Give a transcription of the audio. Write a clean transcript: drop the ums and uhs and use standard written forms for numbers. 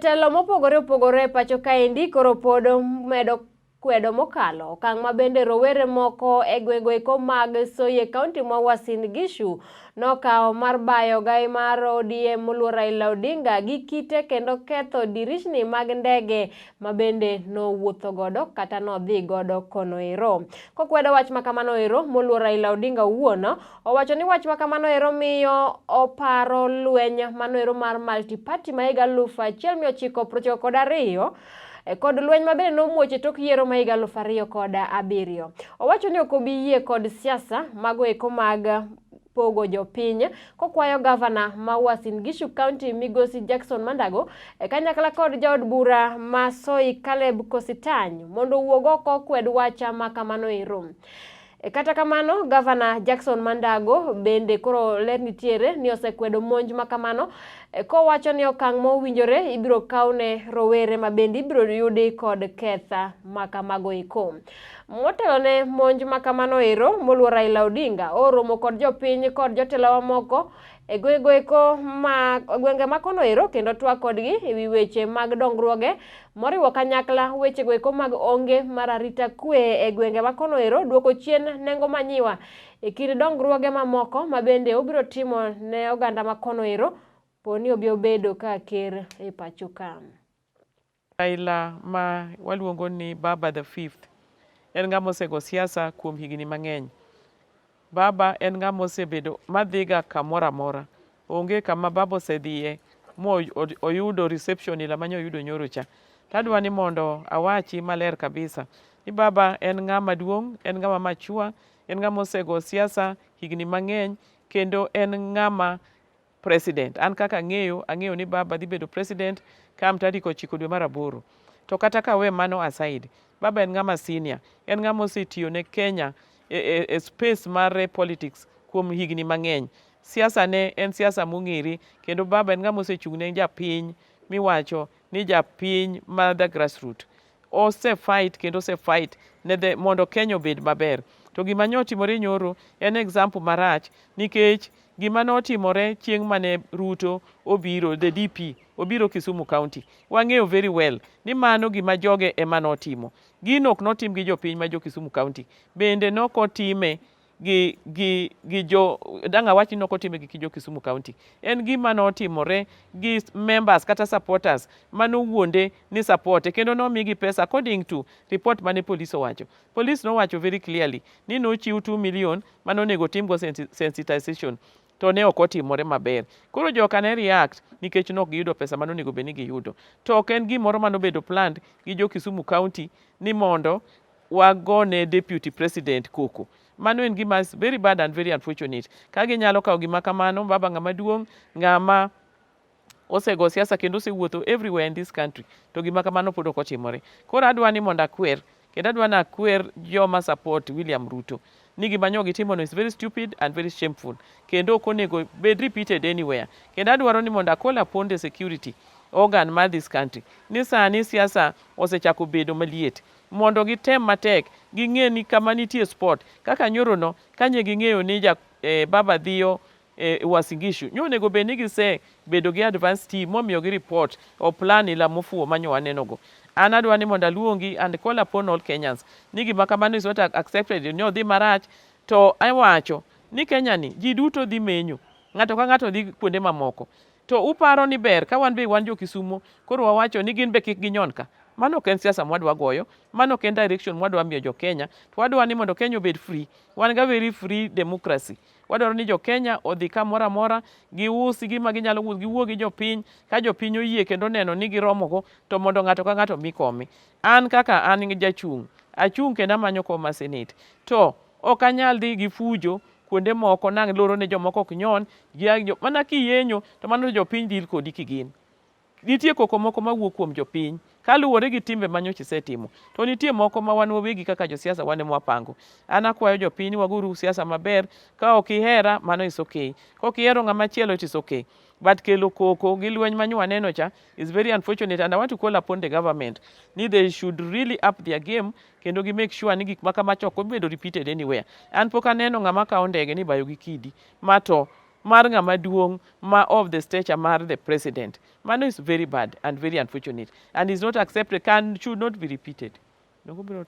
Jotelo mopogore opogore e pacho kaendi koro pod medo kwedo mokalo okang' ma bende rowere moko e gwenge eko mag Soy e kaunti ma Uasin Gishu nokawo mar bayo gai mar ODM moluor Raila Odinga gi kite kendo ketho dirishni mag ndege ma bende nowuotho godo kata nodhi godo kono ero. Kokwedo wach ma kamano ero moluor Raila Odinga owuon owacho ni wach ma kamano ero miyo oparo lweny mano ero mar multi-party ma higa 1992 kod lweny ma bende nomuoch e tok yiero ma higa 2007. Owacho ni ok obi yie kod siasa mago eko mag pogo jopiny kokwayo gavana ma Uasin Gishu County Migosi Jackson Mandago kanyakla kod jaod bura ma Soy Caleb Kositany mondo owuog oko okwed wach ma kamano ero. Kata kamano, Gavana Jackson Mandago bende koro ler nitiere ni osekwedo monj ma kamano kowacho ni okang' mowinjore ibiro kawne rowere ma bende ibiro yudi kod ketha ma kamago eko. Motelo ne monj ma kamano ero, moluor Raila Odinga oromo kod jopiny kod jotelo mamoko e gwenge eko ma gwenge ma kono ero kendo twak kodgi e wi weche mag dongruoge moriwo kanyakla wechego eko mag onge mar arita kwe e gwenge ma kono ero duoko chien nengo manyiwa e kind dongruoge mamoko ma bende obiro timo ne oganda ma kono ero poni obi obedo ka ker e pacho ka. Raila ma waluongo ni Baba the Fifth en ng'ama osego siasa kuom higni mang'eny. Baba en ng'ama osebedo madhiga kamoro amora. Onge kama baba osedhiye mo oyudo reception ila mane oyudo nyoro cha. Tadwa ni mondo awachi maler kabisa ni baba en ng'ama duong', en ng'ama mature, en ng'ama osego siasa higni mang'eny kendo en ng'ama president. An kaka ang'eyo, ang'eyo ni baba dhi bedo president kam tarik 9 dwe mar 8. To kata ka we mano aside, baba en ng'ama senior, en ng'ama osetiyo ne Kenya e space mar politics kuom higni mang'eny. Siasa ne en siasa mong'ere kendo baba en ng'ama osechung' ne japiny miwacho ni japiny ma the grassroot. Ose fight kendo ose fight ne the, mondo Kenya obed maber. To gima nyo otimore nyoro en example marach nikech gima notimore chieng' mane Ruto obiro, the DP, obiro Kisumu County. Wang'eyo very well ni mano gima joge ema notimo. Gino ok notim gi jopiny ma jo Kisumu County. Bende nokotime gi jo dang' awach ni nokotime gi jo Kisumu County. En gima notimore gi members kata supporters manowuonde ni support kendo nomigi pesa according to report mane police owacho. Police nowacho very clearly ni nochiw 2 million manonego timgo sensitization to ne ok otimore maber. Koro joka ne react nikech nok giyudo pesa manonego bed ni giyudo. To ok en gimoro manobedo planned gi jo Kisumu County ni mondo wagone deputy president koko. Mano en gima is very bad and very unfortunate. Ka ginyalo kawo gima kamano, baba ng'ama duong', ng'ama osego siasa kendo osewuotho everywhere in this country, to gima kamano pod ok otimore. Koro adwa ni mondo akwer, kendo adwa ni akwer joma support William Ruto ni gima nyo gitimono is very stupid and very shameful kendo ok onego bed repeated anywhere. Kendo adwaro ni mondo a call upon the security organ mar this country ni sani siasa osechako bedo maliet mondo gitem matek ging'e ni kama nitie sport kaka nyoro no kanye ging'eyo ni ja baba dhiyo Uasin Gishu nyo onego bed ni gise bedo gi advance team momiyo gi report o plan ila mofuwo manyo waneno go. An adwa ni mondo aluongi and call upon all Kenyans ni gima kamano is not accepted ni odhi marach to awacho ni Kenya ni ji duto dhi menyo ng'ato ka ng'ato dhi kuonde mamoko to uparo ni ber ka wan be wan jo Kisumo koro wawacho ni gin be kik ginyon ka. Mano ok en siasa mwadwa goyo, mano ok en direction mwadwa miyo jo Kenya, to wadwa ni mondo Kenya obed free. Wan ga very free democracy. Wadwaro ni jo Kenya odhi kamoro amora, giusi gima ginyalo uso, giwuo gi jopiny, ka jopiny oyie kendo oneno ni giromogo, to mondo ng'ato ka ng'ato mi kome. An kaka an jachung', achung' kendo amanyo kom mar senate. To ok anyal dhi gi fujo kuonde moko nang' loro ne jomoko ok nyon, mana kiyenyo to mano jopiny deal kodi kigin. Nitie koko moko mawuok kuom jopiny kaluwore gi timbe ma nyocha isetimo. To nitie moko ma wan wawegi kaka josiasa wan ema wapango. An akwayo jopiny ni waguru siasa maber, ka ok ihera mano is okay. Ka ok ihero ng'ama chielo it is okay. But kelo koko gi lweny ma nyo waneno cha is very unfortunate and I want to call upon the government ni they should really up their game kendo gi make sure ni gik ma kamacha ok obedo repeated anywhere. An pok aneno ng'ama kawo ndege ni bayo gi kidi ma to mar ng'ama duong' ma of the stature mar the president. Mano is very bad and very unfortunate and is not accepted, can should not be repeated. Donge obiro